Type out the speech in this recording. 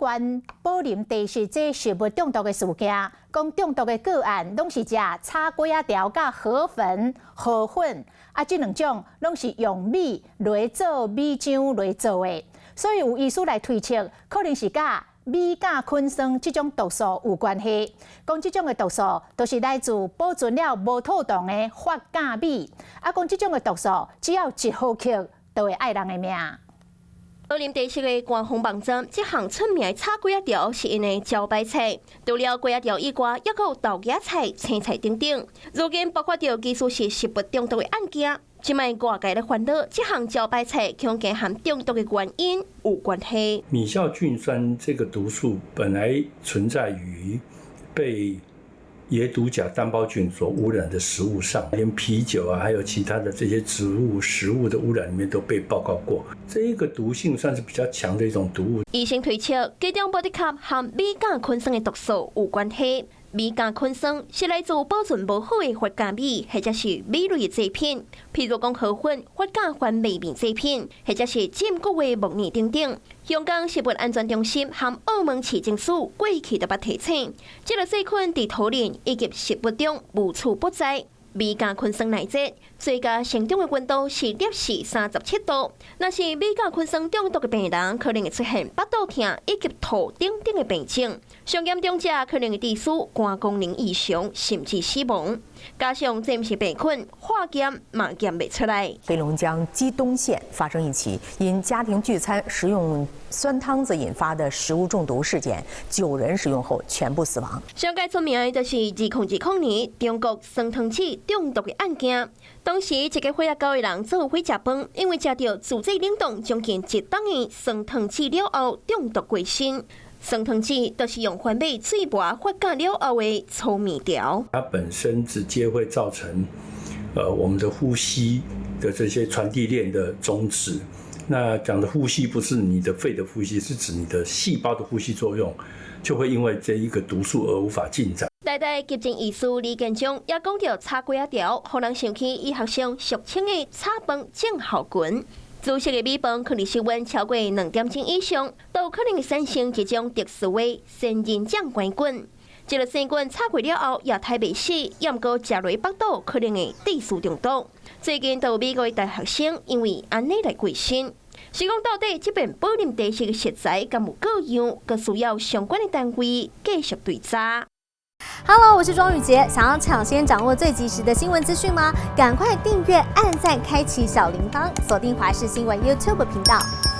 關寶林地食這食物中毒的事件，講中毒的個案攏是食炒粿仔條佮河粉、河粉，啊，這兩種攏是用米來做米漿來做的，所以有醫師來推測，可能是佮米甲菌酸這種毒素有關係。講這種的毒素都是來自保存了無妥當的發酵米，啊，講這種的毒素只要一毫克，就會愛人的命。寶林地食的官方網站，這項出名的炒粿仔條是𪜶的招牌菜。除了粿仔條以外，猶閣有豆莢菜、青菜等等。如今爆發著疑似是食物中毒的案件，這擺外界咧煩惱，這項招牌菜恐驚和中毒的原因有關係。米酵菌酸這個毒素本來存在於被椰毒假單胞菌所污染的食物上，連啤酒啊，還有其他的這些植物食物的污染裡面都被報告過。這一個毒性算是比較強的一種毒物。醫生推測，其中無的確和米甲菌酸的毒素有關係。米甲菌酸是來自保存無好的發酵米，或者是米類的製品，譬如講河粉、發酵番麥麵製品，或者是浸穀的木耳等等。香港食物安全中心和澳門市政署過去就捌提醒，這個細菌佇土壤以及食物中無處不在。米甲菌酸內質，最佳成長的溫度是攝氏37度。若是米甲菌酸中毒的病人，可能會出現腹肚疼以及吐等等的病症。上嚴重者可能會致使肝功能異常，甚至死亡。加上這毋是病菌，化驗嘛驗袂出來。黑龍江雞東縣發生一起因家庭聚餐食用酸湯子引發的食物中毒事件，九人食用後全部死亡。上蓋出名的就是2020年中國酸湯子中毒的案件。當時一家伙仔九個人做伙食飯，因為食著自製冷凍將近一噸的酸湯子了後中毒過身。酸湯子就是用番麥水磨發酵了後的粗麵條。它本身直接會造成，我們的呼吸的這些傳遞鏈的終止。那講的呼吸不是你的肺的呼吸，是指你的細胞的呼吸作用，就會因為這一個毒素而無法進展。台大急診醫師李建忠也講著炒粿仔條，予人想起醫學上俗稱的炒飯症候群。煮熟的米飯囥佇室溫超過2點鐘以上，都可能會產生這種特殊的仙人掌桿菌。這個細菌炒過了後，也刣袂死，也毋過食落腹肚可能會致死中毒。最近就有美國的大學生因為按呢來過身。是講到底這遍寶林地食的食材敢有過樣，閣需要相關的單位繼續追查。 Hello，我是莊宇傑，想要搶先掌握最及時的新聞資訊嗎？趕快訂閱、按讚、開啟小鈴鐺，鎖定華視新聞 YouTube 頻道。